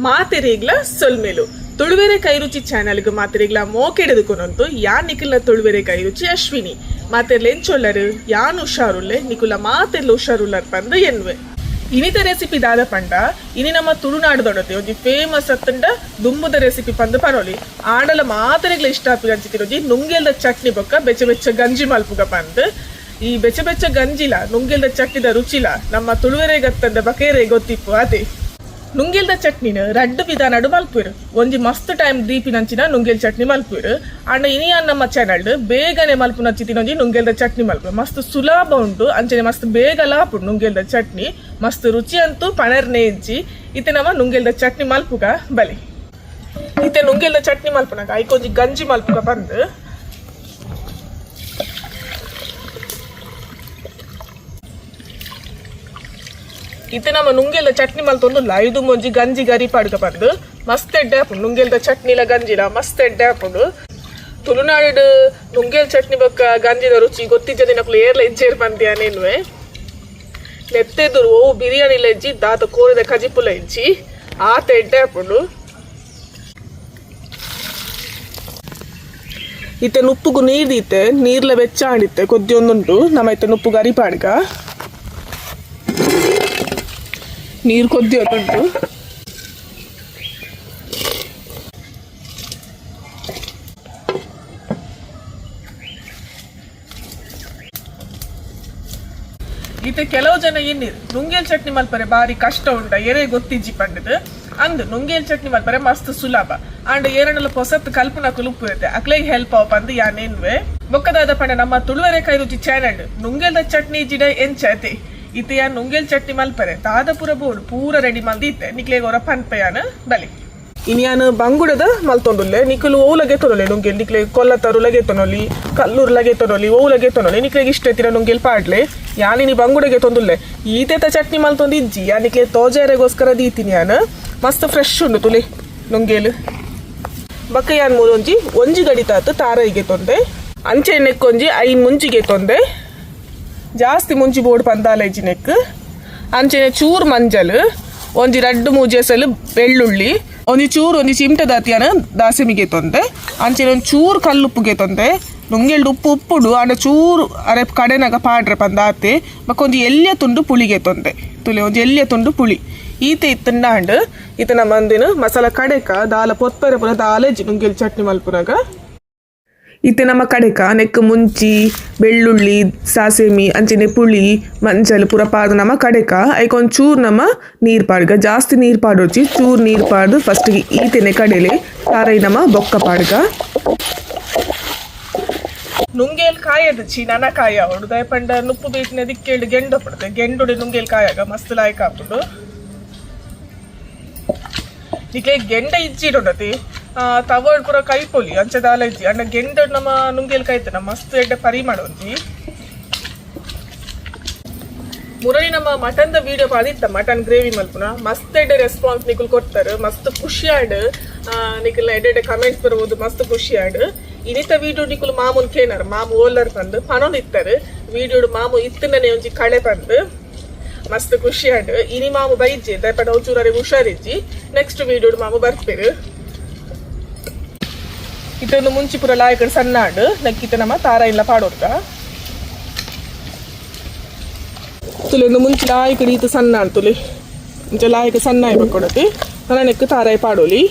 ಮಾತೆರಿಗ್ಲ ಸೊಲ್ಮೆಲು ತುಳುವೆರೆ ಕೈರುಚಿ ಚಾನೆಲ್ಗ್ ಮಾತೆರಿಗ್ಲ ಮೋಕೆಡೆದುಕೊನೊಂತು ಯಾನ್ ನಿಕಲ್ನ ತುಳುವೆರೆ ಕೈರುಚಿ ಅಶ್ವಿನಿ. ಮಾತೆರ್ಲ ಎಂಚೊಲ್ಲರು? ಯಾನ್ ಹುಷಾರುಲ್ಲೆ, ನಿಕುಲ ಮಾತೆರ್ಲ ಹುಷಾರುಲ್ಲರ್ ಪಂದ್ ಎನ್ನುವೆ. ಇನಿತ ರೆಸಿಪಿ ದಾದ ಪಂಡ, ಇನಿ ನಮ್ಮ ತುಳುನಾಡುದೊಡತೆ ಒಂಜಿ ಫೇಮಸ್ ಅತ್ತಂಡ ದುಂಬುದ ರೆಸಿಪಿ ಪಂದ್ ಪನೊಲಿ. ಆಂಡಲ ಮಾತೆರೆಗ್ಲ ಇಷ್ಟ ಆಪಿನಂಚಿತ್ತಿನ ಒಂಜಿ ನುಂಗೆಲ್ದ ಚಟ್ನಿ ಬೊಕ್ಕ ಬೆಚ್ಚ ಬೆಚ್ಚ ಗಂಜಿ ಮಲ್ಪುಗ ಪಂದ್. ಈ ಬೆಚ್ಚ ಬೆಚ್ಚ ಗಂಜಿಲ ನುಂಗೆಲ್ದ ಚಟ್ನಿದ ರುಚಿಲ ನಮ್ಮ ತುಳುವೆರೆಗತ್ತಂದೆ ಬಕೇರೆ ಗೊತ್ತಿಪ್ಪು ಅದೇ. ನುಂಗೆಲ್ದ ಚಟ್ನಿನ ರಡ್ಡ್ ವಿಧಾನಡ್ ಮಲ್ಪುವೆರ್. ಒಂಜಿ ಮಸ್ತ್ ಟೈಮ್ ದೀಪಿನಂಚಿನ ನುಂಗೆಲ್ ಚಟ್ನಿ ಮಲ್ಪುವೆರ್. ಆಂಡ ಇನಿ ಯಾನ್ ನಮ್ಮ ಚಾನೆಲ್ ಬೇಗನೆ ಮಲ್ಪುನಂಚಿತ್ತಿನ ಒಂಜಿ ನುಂಗೆಲ್ದ ಚಟ್ನಿ ಮಲ್ಪುವೆ. ಮಸ್ತ್ ಸುಲಭ ಉಂಡು, ಅಂಚನೆ ಮಸ್ತ್ ಬೇಗಲ ಆಪುಂಡು ನುಂಗೆಲ್ದ ಚಟ್ನಿ. ಮಸ್ತ್ ರುಚಿ ಅಂತೂ ಪಣರ್ನೆ ಇಜ್ಜಿ. ಇತ್ತೆ ನಮ್ಮ ನುಂಗೆಲ್ದ ಚಟ್ನಿ ಮಲ್ಪುಗ ಬಲಿ. ಇತ್ತೆ ನುಂಗೆಲ್ದ ಚಟ್ನಿ ಮಲ್ಪುನಗ ಐಕೊಂಜಿ ಗಂಜಿ ಮಲ್ಪುಗ ಪಂದ್. ಇತ್ತೆ ನಮ್ಮ ನುಂಗೆಲ್ದ ಚಟ್ನಿ ಮಲ್ತೊಂದುಲ್ಲ, ಐದು ಒಂಜಿ ಗಂಜಿ ಗರಿ ಪಾಡ್ಗ ಪಂದ್. ಮಸ್ತ್ ಎಡ್ಡೆ ಆಪುಂಡು ನುಂಗೆಲ್ದ ಚಟ್ನಿಲ ಗಂಜಿಲ ಮಸ್ತ್ ಎಡ್ಡೆ ಆಪುಂಡು. ತುಳುನಾಡು ನುಂಗೆಲ್ ಚಟ್ನಿ ಬೊಕ್ಕ ಗಂಜಿದ ರುಚಿ ಗೊತ್ತಿಜ್ಜದಿನಕುಲು ಏರ್ಲ ಇಜ್ಜೇರ್ ಪಂದ್ಯ ನೆನ್ವೆ. ನೆತ್ತೆದುರು ಓ ಬಿರಿಯಾನಿಲ ಇಜ್ಜಿ, ದಾತ ಕೋರಿದ ಕಜಿಪುಲ ಇಜ್ಜಿ, ಆತ ಎಡ್ಡೆ ಆಪುಂಡು. ಇತ್ತೆ ನುಪ್ಪುಗು ನೀರ್ ದೀತೆ, ನೀರ್ಲ ಬೆಚ್ಚ ಆಂಡಿತ್ತೆ ಕೊದ್ದಿಯೊಂದುಂಟು. ನಮ್ಮ ಇತ್ತೆ ನುಪ್ಪು ಗರಿ ಪಾಡ್ಗ, ನೀರು ಕೊದ್ದಿಯೊಂದುಂಟು. ಇತ್ತೆ ಕೆಲವು ಜನ ಎನ್ನಿರ್ ನುಂಗೇಲ್ ಚಟ್ನಿ ಮಲ್ಪರೆ ಬಾರಿ ಕಷ್ಟ ಉಂಡ, ಎರೆ ಗೊತ್ತಿಜ್ಜಿ ಪಂಡದು. ಅಂದ್ ನುಂಗೇಲ್ ಚಟ್ನಿ ಮಲ್ಪರೆ ಮಸ್ತ್ ಸುಲಭ. ಆಂಡ ಏರನಲ ಪೊಸತ್ ಕಲ್ಪನಕುಲು ಉಪ್ಪುತ್ತೆ, ಅಕ್ಲೆಗ್ ಹೆಲ್ಪ್ ಅವ ಪಂದ್ ಯಾನ್ ಎನ್ನುವೆ. ಬೊಕ್ಕದಾದ ಪಂಡ ನಮ್ಮ ತುಳುವೆರೆ ಕೈರುಚಿ ಚಾನೆಲ್ ನುಂಗೇಲ್ದ ಚಟ್ನಿ ಜಿಡ ಎಂಚತೆ. ಇತ್ತೆ ಯಾನ್ ನುಂಗೇಲ್ ಚಟ್ನಿ ಮಲ್ಪರೆ ದಾದ ಪೂರ ಬೋಡು ಪೂರ ರೆಡಿ ಮಲ್ದಿತ್ತೆ, ನಿಕ್ಲೆಗ್ ಒರ ಪನ್ಪೆ ಯಾನ್ ಬಲಿ. ಇನಿ ಯಾನ್ ಬಂಗುಡದ ಮಲ್ತೊಂದುಲ್ಲೆ. ನಿಕುಲು ಓಲಗೆ ತೊನೊಲಿ ನುಂಗೇಲ್, ನಿಕ್ಲೆ ಕೊಲ್ಲತರುಲಗೆ ತೊನೊಲಿ, ಕಲ್ಲೂರ್ಲಗೆ ತೊನೊಲಿ, ಓಲಗೆ ತೊನೊಲಿ, ನಿಕ್ಲೆಗ್ ಇಷ್ಟ ಇತ್ತಿನ ನುಂಗೇಲ್ ಪಾಡ್ಲೆ. ಯಾನ್ ಇನಿ ಬಂಗುಡಗೆ ತೊಂದುಲ್ಲೆ. ಈತೆತ ಚಟ್ನಿ ಮಲ್ತೊಂದು ಇಜ್ಜಿ, ಯಾನ್ ನಿಕ್ಲೆ ತೋಜಾರೆಗೋಸ್ಕರ ದೀತೀನಿ. ಯಾನ್ ಮಸ್ತ್ ಫ್ರೆಶ್ ಉಂಡು ತುಲಿ ನುಂಗೇಲ್. ಬಕ್ಕ ಯಾನ್ ಮೂಲೊಂಜಿ ಒಂಜಿ ಗಡಿತಾತ್ ತಾರೈಗೆ ತೊಂದೆ, ಅಂಚೆ ನೆಕ್ಕೊಂಜಿ 5 ಮುಂಚಿಗೆ ತೊಂದೆ. ಜಾಸ್ತಿ ಮುಂಚಿ ಬೋರ್ಡ್ ಪಂದಾಲ ಇಜ್ಜಿ ನೆಕ್. ಅಂಚೆನೆ ಚೂರು ಮಂಜಲ್, ಒಂಜಿ ರಡ್ಡು ಮೂಜೆಸಲು ಬೆಳ್ಳುಳ್ಳಿ, ಒಂಜಿ ಚೂರು ಒಂಜಿ ಚಿಮಟೆ ದಾತಿಯಾನ ದಾಸೆಮಿಗೆ ತೊಂದೆ. ಅಂಚೆನೆ ಒಂಜಿ ಚೂರು ಕಲ್ಲುಪ್ಪುಗೆ ತೊಂದೆ. ನುಂಗೆಲ್ಡು ಉಪ್ಪು ಉಪ್ಪುಡು, ಆಂಡ ಚೂರು ಅರೆ ಕಡೆನಗ ಪಾಡ್ರೆ ಪಂದಾತೆ. ಬೊಕ್ಕ ಒಂಜಿ ಎಲ್ಯ ತುಂಡು ಪುಳಿಗೆ ತೊಂದೆ ತುಲೆ, ಒಂಜಿ ಎಲ್ಯ ತುಂಡು ಪುಳಿ. ಈತೆ ಇತ್ತಂಡಾಂಡ್ ಈತ ನಮ್ಮ ಅಂದಿನ ಮಸಾಲ ಕಡೆಕ ದಾಲ ಪೊತ್ಪರೆ ಪೂರ ದಾಲೇಜಿ ನುಂಗೆಲ್ ಚಟ್ನಿ ಮಲ್ಪುನಗ. ಇತ್ತೆ ನಮ್ಮ ಕಡೆಕ ನೆಕ್ ಮುಂಚಿ ಬೆಳ್ಳುಳ್ಳಿ ಸಾಸೆಮಿ ಅಂಚನೆ ಪುಳಿ ಮಂಜಲ್ ಪೂರ ಪಾಡ್ದು ನಮ್ಮ ಕಡೆಕ ಐಕ್ ಒಂಚೂರು ನಮ್ಮ ನೀರು ಪಾಡ್ಗ. ಜಾಸ್ತಿ ನೀರು ಪಾಡೊಡ್ಚಿ, ಚೂರು ನೀರು ಪಾಡ್ದು ಫಸ್ಟ್ ಈತೆನೆ ಕಡೆಲೆ ತಾರೈ ನಮ್ಮ ಬೊಕ್ಕ ಪಾಡ್ಗ. ನುಂಗೇಲ್ ಕಾಯದ ಚಿ ನನ ಕಾಯ ಅವಡು ದಯಪಂಡ ನುಪ್ಪು ಬೀಟಿನ ದಿಕ್ಕೇಳು ಗೆಂಡ ಪಡುತ್ತೆ. ಗೆಂಡುಡೆ ನುಂಗೇಲ್ ಕಾಯಾಗ ಮಸ್ತ್ ಲಾಯ್ಕ ಆಪುಂಡು. ನಿಕ್ಲೆ ಗೆಂಡ ಇಜ್ಜಿಡೊಡತಿ ತವಡ್ ಪೂರ ಕೈಪೊಲಿ ಅಂಚ ದಾಲ ಇಜ್ಜಿ. ಅಂಡ ಗೆಂಡ ನಮ್ಮ ನುಂಗೇಲ್ ಕಾಯ್ತನ ಮಸ್ತ್ ಎಡ್ಡೆ ಪರಿಮಳ ಒಂಜಿ. ಮುರಳಿ ನಮ್ಮ ಮಟನ್ the video ಪಾದಿತ್ತ, ಮಟನ್ ಗ್ರೇವಿ ಮಲ್ಪುನ. ಮಸ್ತ್ ಎಡ್ಡೆ ರೆಸ್ಪಾನ್ಸ್ ನಿಕುಲ್ ಕೊಡ್ತಾರೆ, ಮಸ್ತ್ ಖುಷಿ ಆಡ್. ನಿಕುಲ್ ಎಡ್ಡೆ ಕಮೆಂಟ್ಸ್ ಬರ್ಬೋದು, ಮಸ್ತ್ ಖುಷಿ ಆಡ್. ಇನಿತ ವಿಡಿಯೋ ನಿಕುಲು ಮಾಮೂನ್ ಕೇನಾರ, ಮಾಮು ಓಲರ್ ಪಂದ್ ಪನೊಂದು ಇತ್ತಾರೆ. ವಿಡಿಯೋಡು ಮಾಮು ಇತ್ತನೇ ಒಂಜಿ ಕಳೆ ಪಂದ್ ಮಸ್ತ್ ಖುಷಿ ಆಡ್. ಇನಿ ಮಾಮು ಬೈಜಿ ದಯಪಡ ಒಂಚೂರು ಹುಷಾರಿಜ್ಜಿ. ನೆಕ್ಸ್ಟ್ ವಿಡಿಯೋಡು ಮಾಮು ಬರ್ಪೇರು. ಇತ್ತೊಂದು ಮುಂಚಿ ಪೂರ ಲಾಯಕಡ್ ಸಣ್ಣ ಆಡ್ ನಕ್ಕಿತ ನಮ್ಮ ತಾರ ಇಲ್ಲ ಪಾಡೋರ್ಗ ತುಲಿ. ಒಂದು ಮುಂಚಿ ಲಾಯಕಡಿ ಈತ ಸಣ್ಣ ತುಲಿ, ಇಂಚ ಲಾಯಕ ಸಣ್ಣ ಆಯ್ಬೇಕು. ನನ್ನ ನೆಕ್ ತಾರಾಯಿ ಪಾಡೋಲಿ.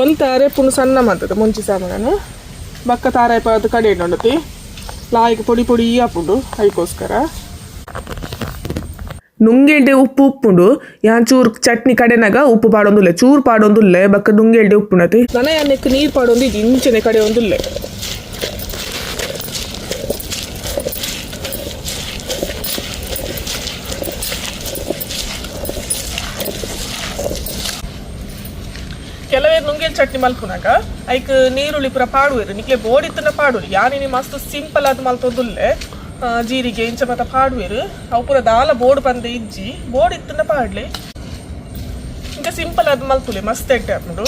ಒಂದ್ ತಾರೆ ಪುಣ್ ಸಣ್ಣ ಮಾಡ್ತದೆ ಮುಂಚಿ ಸಾಮಾನು. ಬಕ್ಕ ತಾರಾಯಿ ಪಾದ ಕಡೆ ಉಂಡತಿ ಲಾಯಕ ಪೊಡಿ ಪೊಡಿ ಆಪುಂಡು ಐಕೋಸ್ಕರ. ನುಂಗೆಲ್ಡೆ ಉಪ್ಪು ಉಪ್ಪುಂಡು. ಯಾನ್ ಚೂರು ಚಟ್ನಿ ಕಡೆನಾಗ ಉಪ್ಪು ಪಾಡೊಂದುಲ್ಲೆ, ಚೂರು ಪಾಡೊಂದುಲ್ಲೆ. ಬಕ್ಕ ನುಂಗೆಲ್ಡೆ ಉಪ್ಪುಂಡತಿ. ನನ ಯಾನೆಕ್ ನೀರು ಪಾಡೊಂದು ಇಂಚನೆ ಕಡೆ ಒಂದುಲ್ಲೆ. ಕೆಲವೇ ನುಂಗೆಲ್ ಚಟ್ನಿ ಮಲ್ಪುನಾಗ ಐಕ್ ನೀರುಳ್ಳಿ ಪೂರ ಪಾಡುವೆರು. ನಿಕ್ಲೆ ಬೋಡಿತ್ತನ ಪಾಡುವರು. ಯಾನಿನಿ ಮಸ್ತ್ ಸಿಂಪಲ್ ಆದ್ ಮಲ್ತೊಂದುಲ್ಲೆ. ಜೀರಿಗೆ ಇಂಚ ಮಾತ ಪಾಡುವೆರು. ಅವು ಪೂರ ದಾಲ ಬೋರ್ಡ್ ಪಂದ್ ಇಜ್ಜಿ, ಬೋರ್ಡ್ ಇತ್ತನ ಪಾಡ್ಲೆ. ಇಂಚ ಸಿಂಪಲ್ ಆದ್ ಮಲ್ತುಲೆ, ಮಸ್ತ್ ಎಡ್ಡೆ ಆಪುಂಡು.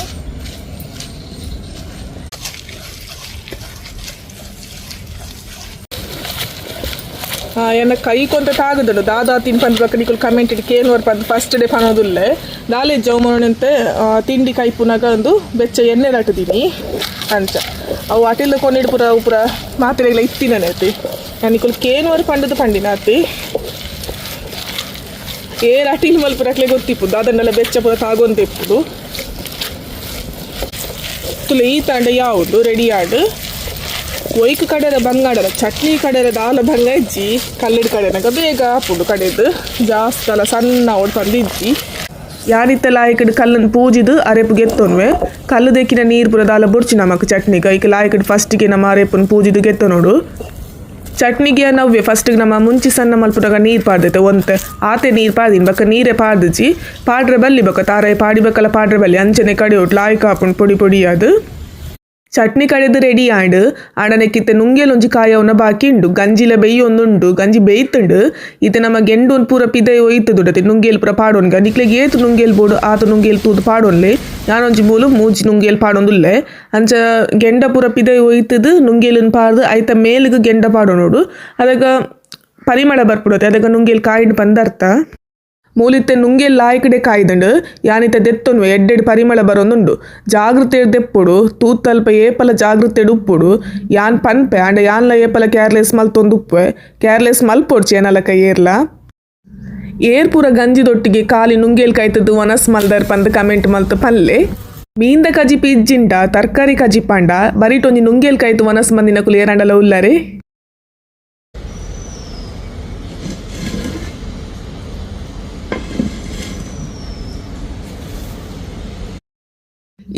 ಎನ್ನ ಕೈ ಕೊಂತ ತಾಗದಳು ದಾದಾ ತಿನ್ ಪಂದ್ ನಿಕುಲು ಕಮೆಂಟ್ ಕೇನ್ವರ್ ಪಂದ್ ಫಸ್ಟ್ ಡೇ ಪನೋದುಲ್ಲೆ ದಾಲೆ ಜೌಮನಂತೆ ತಿಂಡಿ ಕೈಪುನಾಗ ಒಂದು ಬೆಚ್ಚ ಎಣ್ಣೆ ದಾಟುದೀನಿ ಅಂಚ ಅವು ಅಟಿಲ್ ಕೊನಿಡ್ ಪೂರ ಪೂರ ಮಾತ್ರೆಗಳ ಇತ್ತಿನೈತಿ ನಿಕುಲು ಕೇನ್ವರ್ ಪಂಡದು ಪಂಡಿನ ಅತಿ ಏರ್ ಅಟಿಲ್ ಮಲ್ಪುರಕ್ಲೆ ಗೊತ್ತಿಪ್ಪು ದಾದನ್ನೆಲ್ಲ ಬೆಚ್ಚ ಪೂರ ತಾಗೊಂತ ಇಪ್ಪುದು ತುಲೆ ಈ ತಾಂಡ ಯಾವುದು ರೆಡಿ ಆಡು ಒಯ್ಕ್ ಕಡೆದ ಬಂಗಾಡಲ ಚಟ್ನಿ ಕಡೆದ ದಾಲ ಬಂಗ ಇಜ್ಜಿ ಕಲ್ಲಿಡ್ ಕಡೆನಾಗ ಬೇಗ ಆಪುಂಡು ಕಡೆದು ಜಾಸ್ತಿ ಅಲ್ಲ ಸಣ್ಣ ಓಡ್ ಪಂದು ಇಜ್ಜಿ ಯಾರಿತ್ತ ಲಾಯಕಡ್ ಕಲ್ಲನ್ನು ಪೂಜಿದು ಅರೆಪು ಗೆತ್ತೊನ್ವೆ ಕಲ್ಲು ದೆಕ್ಕಿನ ನೀರು ಪೂರ ದಾಲ ಬೊಡ್ಚಿ ನಮಕ್ ಚಟ್ನಿಗೆ ಐಕ್ ಲಾಯಕಡ್ ಫಸ್ಟಿಗೆ ನಮ್ಮ ಅರೆಪುನ್ ಪೂಜಿದು ಗೆತ್ತ ನೋಡು ಚಟ್ನಿಗೆ ನವ್ವೆ ಫಸ್ಟಿಗೆ ನಮ್ಮ ಮುಂಚಿ ಸಣ್ಣ ಮಲ್ಪುನಾಗ ನೀರು ಪಾಡ್ದೈತೆ ಒಂತೆ ಆತೆ ನೀರು ಪಾದಿನ ಬಕ್ಕ ನೀರೇ ಪಾಡ್ದಿಜಿ ಪಾಡ್ರೆ ಬಲ್ಲಿ ಬಕ್ಕ ತಾರಾಯಿ ಪಾಡಿಬೇಕಲ್ಲ ಪಾಡ್ರೆ ಬಲ್ಲಿ ಅಂಚನೆ ಕಡೆ ಒಟ್ಟು ಲಾಯ್ಕ ಹಾಪುಂಡು ಪೊಡಿ ಪೊಡಿ ಅದು ಚಟ್ನಿ ಕಡೆದು ರೆಡಿ ಆಂಡ್ ಆಂಡನೆಕ್ಕಿತ್ತೆ ನುಂಗೇಲ್ ಒಂಜಿ ಕಾಯವನ ಬಾಕಿ ಉಂಡು ಗಂಜಿಲ ಬೆಯ್ಯಿ ಒಂದುಂಡು ಗಂಜಿ ಬೇಯ್ತುಂಡು ಇತ್ತೆ ನಮ್ಮ ಗೆಂಡು ಒಂದು ಪೂರ ಪಿದೈ ಒಯ್ತುದುಡತೆ ನುಂಗೇಲ್ ಪೂರ ಪಾಡೋನ್ಗ ನಿಕ್ಲೆಗ್ ಏತು ನುಂಗೇಲ್ ಬೋಡು ಆತ ನುಂಗೇಲ್ ತೂದು ಪಾಡೊನ್ಲೆ ಯಾನೊಂಜಿ ಮೂಲು ಮೂಜಿ ನುಂಗೇಲ್ ಪಾಡೊಂದುಲ್ಲೆ ಅಂಚ ಗೆಂಡ ಪೂರ ಪಿದೈ ಒಯ್ತದು ನುಂಗೇಲನ್ ಪಾಡ್ದು ಐತ ಮೇಲಿಗೆ ಗೆಂಡ ಪಾಡೋನೋಡು ಅದಗ ಪರಿಮಳ ಬರ್ಪುಡತೆ ಅದಗ ನುಂಗೇಲ್ ಕಾಯಿಡ್ ಪಂದರ್ಥ ಮೂಲಿತ್ತೆ ನುಂಗೇಲ್ ಲಾಯ್ಕಡೆ ಕಾಯ್ದಂಡು ಯಾನಿತ ದೆತ್ತೊನ್ವೆ ಎಡ್ಡೆಡ್ ಪರಿಮಳ ಬರೋದುಂಡು ಜಾಗೃತೆ ದೆಪ್ಪುಡು ತೂತಲ್ಪ ಏಪಲ ಜಾಗೃತೆ ಉಪ್ಪುಡು ಯಾನ್ ಪನ್ಪೆ ಅಂಡ ಯಾನ್ಲ ಏಪಲ ಕೇರ್ಲೆಸ್ ಮಲ್ತೊಂದು ಉಪ್ಪೆ ಕೇರ್ಲೆಸ್ ಮಲ್ಪೊಡ್ಚಿ ಏನಲಕ ಏರ್ಲ ಏರ್ ಪೂರ ಗಂಜಿದೊಟ್ಟಿಗೆ ಖಾಲಿ ನುಂಗೇಲ್ ಕಾಯ್ತದ್ದು ವನಸ್ ಮಲ್ದರ್ ಪಂದ್ ಕಮೆಂಟ್ ಮಲ್ತು ಪಲ್ಲೆ ಮೀಂದ ಕಜಿಪಿ ಇಜ್ಜಿಂಡ ತರಕಾರಿ ಕಜಿಪಾಂಡ ಬರಿಟೊಂಜಿ ನುಂಗೇಲ್ ಕಾಯ್ತು ವನಸ್ ಮಂದಿನ ಕುಲು ಏರಾಂಡಲ ಉಲ್ಲರೆ.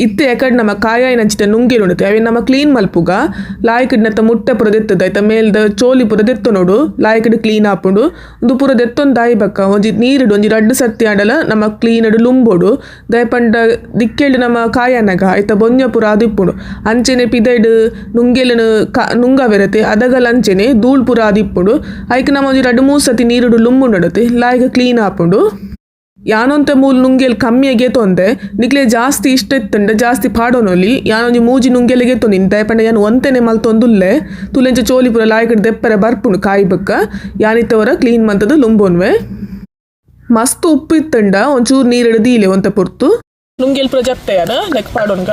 ಇತ್ತೆ ಎಕಡ್ ನಮ್ಮ ಕಾಯಾಯಿನಂಚಿನ ನುಂಗೇಲ್ ಉಂಡತೆ ಅವೆನ್ ನಮ ಕ್ಲೀನ್ ಮಲ್ಪುಗ ಲಾಯ್ಕಿಡ್ನತ್ತ ಮುಟ್ಟೆ ಪೂರ ದೆತ್ತದ ಐತ ಮೇಲ್ದ ಚೋಲಿ ಪೂರ ದೆತ್ತ ನೋಡು ಲಾಯ್ಕಿಡ್ ಕ್ಲೀನ್ ಆಪುಂಡು ಉಂದು ಪೂರ ದೆತ್ತೊಂದು ದಾಯಿ ಬಕ್ಕ ಒಂಜಿ ನೀರುಡು ಒಂಜಿ ರಡ್ಡ್ ಸರ್ತಿ ಆಂಡಲ ನಮ ಕ್ಲೀನ್ ಲುಂಬೊಡು ದಾಯೆ ಪಂಡ ದಿಕ್ಕೆಲ್ಡ್ ನಮ್ಮ ಕಾಯನಗ ಐತ ಬೊಂಜ ಪೂರ ಆದಿಪ್ಪುಂಡು ಅಂಚೆನೆ ಪಿದೈಡ್ ನುಂಗೇಲನು ನುಂಗವೆರತೆ ಅದಗಲ ಅಂಚೆನೆ ಧೂಳ್ ಪೂರ ಆದಿಪ್ಪುಂಡು ಐಕ್ ನಮ ಒಂಜಿ ರಡ್ಡ್ ಮೂರು ಸರ್ತಿ ನೀರುಡು ಲುಂಬುಂಡತೆ ಲಾಯ್ಕ್ ಕ್ಲೀನ್ ಆಪುಂಡು. ಯಾನೊಂತೆ ಮೂಲು ನುಂಗೇಲ್ ಕಮ್ಮಿಯಾಗೆ ತೊಂದೆ ನಿಕ್ಲೆ ಜಾಸ್ತಿ ಇಷ್ಟ ಇತ್ತಂಡ ಜಾಸ್ತಿ ಪಾಡೋನೊಲಿ ಯಾನೊಂಜಿ ಮೂಜಿ ನುಂಗೇಲಿಗೆ ತೊಂದಿನಿ ದಾಯೆ ಪಂಡ ಯಾನ್ ಒಂತೆನೆ ಮಲ್ತೊಂದುಲ್ಲೆ ತುಲೆಂಚ ಚೋಲಿ ಪೂರ ಲಾಯ್ಕಡ್ ದೆಪ್ಪರೆ ಬರ್ಪುಂಡು ಕಾಯಿ ಬಕ್ಕ ಯಾನಿತ್ತವರ ಕ್ಲೀನ್ ಮಂತದ ಲುಂಬೋನ್ವೆ ಮಸ್ತ್ ಉಪ್ಪು ಇತ್ತಂಡ ಒಂಚೂರು ನೀರಿಡ ದೀಲೆ ಒಂತೆ ಪೊರ್ತು ನುಂಗೇಲ್ ಪೂರ ಜಪ್ತೆ ಯಾನ ಲೈಕ್ ಪಾಡೋನ್ಗ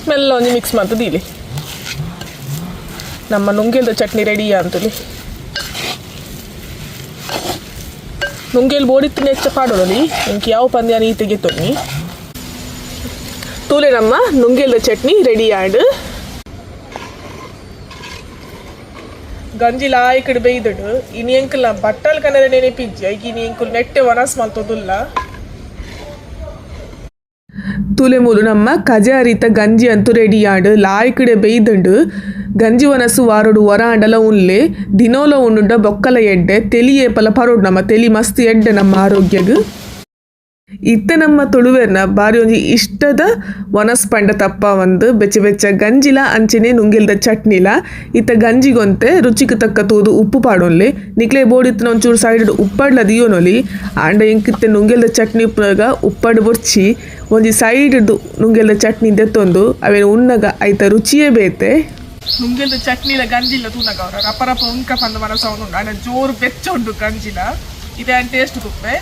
ಮೆಲ್ಲ ಒಂಜಿ ಮಿಕ್ಸ್ ಮಂತ ದೀಲೆ ನಮ್ಮ ನುಂಗೇಲ್ದ ಚಟ್ನಿ ರೆಡಿ ಅಂತುಲಿ ನುಂಗೇಲ್ ಬೋಡಿತ್ತು ನೆಚ್ಚ ಪಾಡೋಲಿ ಇಂಕ್ ಯಾವ ಪಂದ್ಯ ನೀ ತೆಗೆತೊನ್ನಿ ತೂಲೆ ನಮ್ಮ ನುಂಗೇಲ್ದ ಚಟ್ನಿ ರೆಡಿ ಆಂಡ್ ಗಂಜಿ ಲಾಯ್ಕಡ್ ಬೇಯ್ದಡು ಇನಿ ಎಂಕುಲ ಬಟ್ಟಲ್ ಕನರ ನೆನೆಪಿಜ್ಜಿ ಐಕ್ ಇನಿ ಎಂಕುಲು ನೆಟ್ಟೆ ವನಸ್ ಮಲ್ತೊದುಲ್ಲ. ತೂಲೆ ಮೂಲು ನಮ್ಮ ಕಜೆ ಅರಿತ ಗಂಜಿ ಅಂತೂ ರೆಡಿ ಆಂಡ್ ಲಾಯ್ಕಡೆ ಬೇಯ್ದಂಡು ಗಂಜಿ ವನಸು ವಾರೊಡು ವರ ಆಂಡಲ ಉನ್ಲೆ ದಿನೋಲ ಉಂಡುಂಡ ಬೊಕ್ಕಲ ಎಡ್ಡೆ ತೆಲಿ ಏಪಲ ಪರೋಡು ನಮ್ಮ ತೆಲಿ ಮಸ್ತ್ ಎಡ್ಡೆ ನಮ್ಮ ಆರೋಗ್ಯಗ್. ಇತ್ತೆ ನಮ್ಮ ತುಳುವೆರ್ನ ಬಾರಿ ಒಂಜಿ ಇಷ್ಟದ ವನಸ್ ಪಂಡ ತಪ್ಪ ಒಂದು ಬೆಚ್ಚ ಬೆಚ್ಚ ಗಂಜಿಲ ಅಂಚೆನೆ ನುಂಗೆಲ್ದ ಚಟ್ನಿಲ ಇತ್ತ ಗಂಜಿಗೊಂತೆ ರುಚಿಗೆ ತಕ್ಕ ತೂದು ಉಪ್ಪು ಪಾಡೊನ್ಲೆ ನಿಕ್ಲೆ ಬೋಡಿತ್ತಿನ ಒಂಚೂರು ಸೈಡ್ ಉಪ್ಪಡ್ಲ ದಿಯೋನೊಲಿ ಆಂಡ ಎಂಕಿತ್ತೆ ನುಂಗೆಲ್ದ ಚಟ್ನಿ ಉಪ್ಪುನಗ ಉಪ್ಪಡು ಬೊರ್ಚಿ ಒಂಜಿ ಸೈಡ್ ನುಂಗೆಲ್ದ ಚಟ್ನಿ ದೆತ್ತೊಂದು ಅವೇನು ಉನ್ನಗ ಐತ ರುಚಿಯೇ ಬೇತೆ. ನುಂಗೆಲ್ದ ಚಟ್ನಿಲ ಗಂಜಿಲ ತೂನಗ ಅವರ ರಪ ರಪ ಉಂಕ ಪಂದ ಮನಸ ಉಂಡು ಆಂಡ ಜೋರು ಬೆಚ್ಚ ಉಂಡು ಗಂಜಿಲ ಇದೆ ಟೇಸ್ಟ್ ತುಪ್ಪೆ.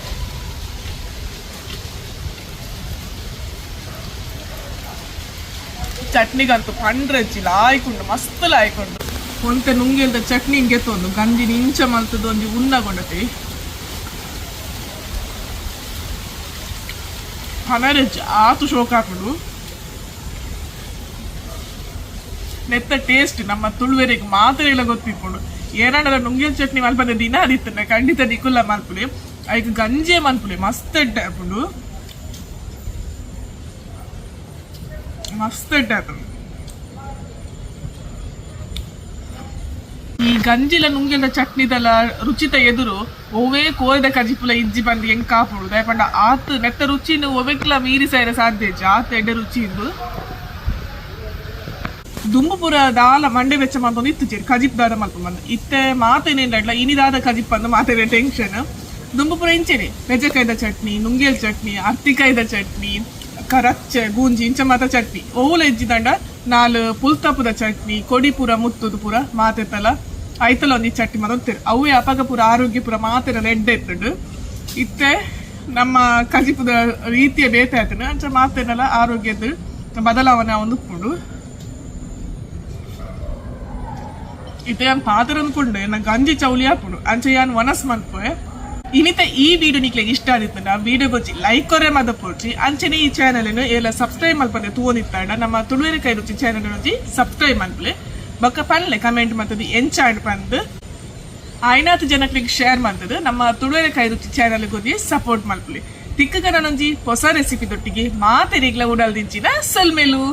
ಚಟ್ನಿಗಂತೂ ಪಂಡ್ರಜ್ಜಿ ಲಾಯ್ಕುಂಡು ಮಸ್ತ್ ಲಾಯ್ಕುಂಡು ಒಂತೆ ನುಂಗೆಲ್ದ ಚಟ್ನಿ ಗೆತ್ತೊಂದು ಗಂಜಿ ನಿಂಚ ಮಲ್ತದ ಒಂಜಿ ಉನ್ನಗೊಂಡತಿ ಪನರಜ್ಜಿ ಆತು ಶೋಕ ಹಾಕುಂಡು ನೆತ್ತ ಟೇಸ್ಟ್ ನಮ್ಮ ತುಳುವೆರಿಗೆ ಮಾತ್ರ ಇಲ್ಲ ಗೊತ್ತಿಪ್ಪುಂಡು ಏನಾಂಡಲ ನುಂಗೆಲ್ ಚಟ್ನಿ ಮಲ್ಪಂದೆ ದಿನ ಅದಿತ್ತನೆ ಖಂಡಿತ ನಿಕುಲ್ಲ ಮಲ್ಪುಲೆ ಐಕ್ ಗಂಜೆ ಮಲ್ಪುಲೆ ಮಸ್ತ್ ಎಡ್ಡೆ ಆಪುಂಡು ಮಸ್ತ್ ಎಡ್ಡೆ ಆಪುಂಡು. ಈ ಗಂಜಿಲ ನುಂಗೆಲ್ದ ಚಟ್ನಿದಲ ರುಚಿತ ಎದುರು ಒವ್ವೇ ಕೋರಿದ ಕಜಿಪುಲ ಇಜ್ಜಿ ಬಂದು ಹೆಂಗ್ ಕಾಪುಡು ದಾಯೆ ಪಂಡ ಆತ್ ನೆತ್ತ ರುಚಿನ ಒವೆಕ್ಲ ಮೀರಿ ಸೈರ ಸಾಧ್ಯ ಇಜ್ಜಿ ಆತ್ ಎಡ್ಡೆ ರುಚಿ ಇಂದು. ದುಂಬು ಪೂರ ದಾಲ ಮಂಡೆ ವೆಚ್ಚ ಮಂತೊಂದು ಇತ್ತು ಚೇರಿ ಕಜಿಪ್ ದಾದ ಮಲ್ಪ ಬಂದು ಇತ್ತೆ ಮಾತೇನೇನು ಇನಿದಾದ ಕಜಿಪ್ ಅಂದು ಮಾತೇನೆ ಟೆನ್ಷನ್ ದುಂಬು ಪೂರ ಇಂಚೆನೆ ಮೆಜಕಾಯ್ದ ಚಟ್ನಿ ನುಂಗೇಲ್ ಚಟ್ನಿ ಅರ್ತಿಕಾಯ್ದ ಚಟ್ನಿ ಕರಚ್ಚೆ ಗೂಂಜಿ ಇಂಚ ಮಾತ ಚಟ್ನಿ ಓಲ ಇಜ್ಜಿ ದಂಡ ನಾಲ್ ಪುಲ್ತಪುದ ಚಟ್ನಿ, ಕೊಡಿ ಪೂರ ಮುತ್ತುದು ಪೂರ ಮಾತೆತ್ತಲ ಐತಲ ಒಂಜಿ ಚಟ್ನಿ ಮಲ್ತೊಂತೆರ್. ಅವೇ ಅಪಗ ಪೂರ ಆರೋಗ್ಯ ಪೂರ ಮಾತೆರೆಲ ಎಡ್ಡೆ ಇತ್ತುಂಡು. ಇತ್ತೆ ನಮ್ಮ ಕಜಿಪುದ ರೀತಿಯ ಬೇತೆ ಆತುಂಡು. ಅಂಚ ಮಾತೆರೆಲ ಆರೋಗ್ಯದ ಬದಲಾವಣೆ ಆವೊಂದು ಉಪ್ಪುಂಡು. ಇತ್ತೆ ಯಾನ್ ಪಾತೆರೊಂದು ಎನ್ನ ಗಂಜಿ ಚೌಲಿ ಆಪುಂಡು. ಅಂಚ ಯಾನ್ ವನಸ್ ಮನ್ಪುವೆ. ಇನಿತ ಈ ವಿಡಿಯೋ ನಿಕ್ಲೆಗ್ ಇಷ್ಟ ಆದಿತ್ತುಂಡ ವಿಡಿಯೋ ಗೊಜ್ಜಿ ಲೈಕ್ ಕೊರೆ ಮದಪೊಡ್ಚಿ. ಅಂಚನೆ ಈ ಚಾನೆಲ್ ಏಲ ಸಬ್ಸ್ಕ್ರೈಬ್ ಮಲ್ಪಂದೆ ತೂವೊಂದಿತ್ತಾಂಡ ನಮ್ಮ ತುಳುವೆರೆ ಕೈ ರುಚಿ ಚಾನೆಲ್ ಒಂಜಿ ಸಬ್ಸ್ಕ್ರೈಬ್ ಮನ್ಪುಲೆ. ಬೊಕ್ಕ ಪನ್ಲೆ ಕಮೆಂಟ್ ಮಲ್ತುದು ಎಂಚಾಂಡ್ ಪಂದ್. ಆಯ್ನಾತ್ ಜನಕ್ಲೆಗ್ ಶೇರ್ ಮಲ್ತುದು ನಮ್ಮ ತುಳುವೆರೆ ಕೈ ರುಚಿ ಚಾನೆಲ್ ಗೊಂಜಿ ಸಪೋರ್ಟ್ ಮಲ್ಪುಲೆ. ತಿಕ್ಕುಗ ನನೊಂಜಿ ಹೊಸ ರೆಸಿಪಿ ದೊಟ್ಟಿಗೆ ಮಾತೆರಿಗ್ಲ ಉಡಲ್ ದಿಂಚಿನ ಸೊಲ್ಮೆಲು.